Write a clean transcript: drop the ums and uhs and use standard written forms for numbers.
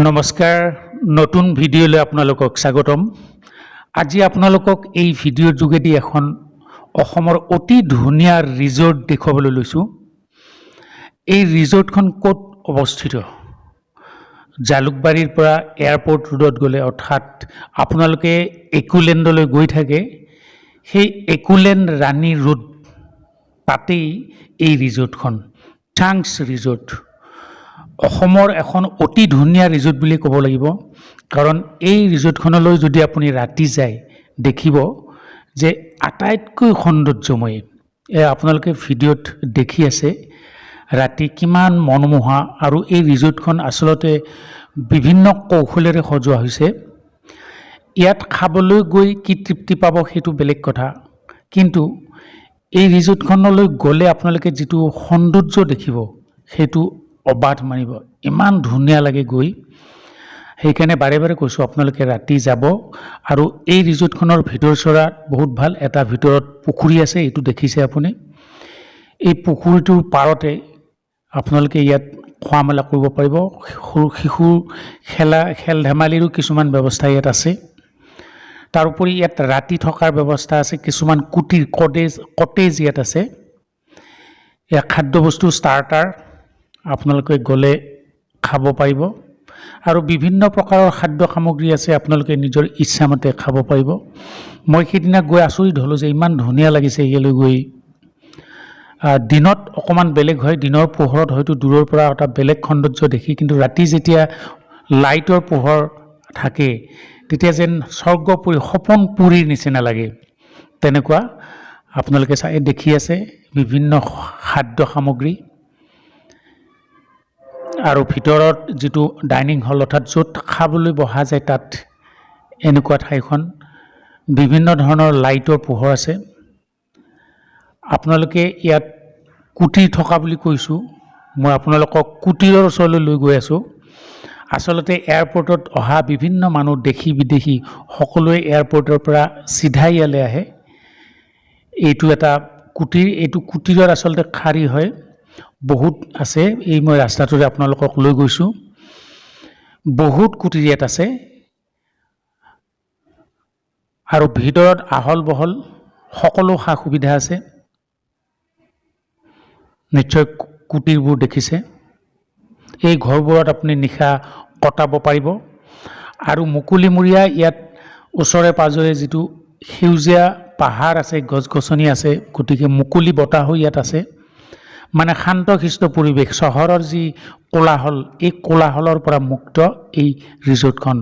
নমস্কাৰ, নতুন ভিডিঅ'লৈ আপোনালোকক স্বাগতম। আজি আপোনালোকক এই ভিডিঅ'ৰ যোগেদি এখন অসমৰ অতি ধুনীয়া ৰিজৰ্ট দেখুৱাবলৈ লৈছোঁ। এই ৰিজৰ্টখন ক'ত অৱস্থিত? জালুকবাৰীৰ পৰা এয়াৰপৰ্ট ৰোডত গ'লে, অৰ্থাৎ আপোনালোকে একোলেণ্ডলৈ গৈ থাকে, সেই একোলেণ্ড ৰাণী ৰোড, তাতেই এই ৰিজৰ্টখন, চাংছ ৰিজৰ্ট। অসমৰ এখন অতি ধুনীয়া ৰিজৰ্ট বুলি ক'ব লাগিব, কাৰণ এই ৰিজৰ্টখনলৈ যদি আপুনি ৰাতি যায়, দেখিব যে আটাইতকৈ সৌন্দৰ্যময়ী। এয়া আপোনালোকে ভিডিঅ'ত দেখি আছে, ৰাতি কিমান মনোমোহা। আৰু এই ৰিজৰ্টখন আচলতে বিভিন্ন কৌশলেৰে সজোৱা হৈছে। ইয়াত খাবলৈ গৈ কি তৃপ্তি পাব, সেইটো বেলেগ কথা, কিন্তু এই ৰিজৰ্টখনলৈ গ'লে আপোনালোকে যিটো সৌন্দৰ্য দেখিব, সেইটো অবাধ মানিব। ইমান ধুনীয়া লাগে গৈ। সেইকাৰণে বাৰে বাৰে কৈছোঁ, আপোনালোকে ৰাতি যাব। আৰু এই ৰিজৰ্টখনৰ ভিতৰচৰা বহুত ভাল। এটা ভিতৰত পুখুৰী আছে, এইটো দেখিছে আপুনি। এই পুখুৰীটোৰ পাৰতে আপোনালোকে ইয়াত খোৱা মেলা কৰিব পাৰিব। সৰু শিশুৰ খেল ধেমালিৰো কিছুমান ব্যৱস্থা ইয়াত আছে। তাৰোপৰি ইয়াত ৰাতি থকাৰ ব্যৱস্থা আছে। কিছুমান কুটিৰ, কটেজ ইয়াত আছে। ইয়াত খাদ্যবস্তু, ষ্টাৰ্টাৰ আপোনালোকে গ'লে খাব পাৰিব আৰু বিভিন্ন প্ৰকাৰৰ খাদ্য সামগ্ৰী আছে, আপোনালোকে নিজৰ ইচ্ছামতে খাব পাৰিব। মই সেইদিনা গৈ আচৰিত হ'লোঁ যে ইমান ধুনীয়া লাগিছে ইয়ালৈ গৈ। দিনত অকণমান বেলেগ হয়। দিনৰ পোহৰত হয়তো দূৰৰ পৰা এটা বেলেগ সৌন্দৰ্য দেখি, কিন্তু ৰাতি যেতিয়া লাইটৰ পোহৰ থাকে, তেতিয়া যেন স্বৰ্গপুৰী, সপোন পুৰীৰ নিচিনা লাগে, তেনেকুৱা। আপোনালোকে চাই দেখি আছে বিভিন্ন খাদ্য সামগ্ৰী। আৰু ভিতৰত যিটো ডাইনিং হল, অৰ্থাৎ য'ত খাবলৈ বহা যায়, তাত এনেকুৱা ঠাইখন বিভিন্ন ধৰণৰ লাইটৰ পোহৰ আছে। আপোনালোকে ইয়াত কুটিৰ থকা বুলি কৈছোঁ, মই আপোনালোকক কুটিৰৰ ওচৰলৈ লৈ গৈ আছোঁ। আচলতে এয়াৰপৰ্টত অহা বিভিন্ন মানুহ, দেশী বিদেশী সকলোৱে এয়াৰপৰ্টৰ পৰা চিধাই ইয়ালৈ আহে। এইটো এটা কুটিৰ। এইটো কুটিৰৰ আচলতে শাৰী হয়, বহুত আছে। এই মই ৰাস্তাটোৰে আপোনালোকক লৈ গৈছোঁ। বহুত কুটিৰ ইয়াত আছে আৰু ভিতৰত আহল বহল সকলো সা সুবিধা আছে। নিশ্চয় কুটিৰবোৰ দেখিছে। এই ঘৰবোৰত আপুনি নিশা কটাব পাৰিব। আৰু মুকলিমূৰীয়া ইয়াত ওচৰে পাঁজৰে যিটো সেউজীয়া পাহাৰ আছে, গছ গছনি আছে, গতিকে মুকলি বতাহো ইয়াত আছে। মানে শান্ত শিষ্ট পৰিৱেশ। চহৰৰ যি কোলাহল, এই কোলাহলৰ পৰা মুক্ত এই ৰিজৰ্টখন।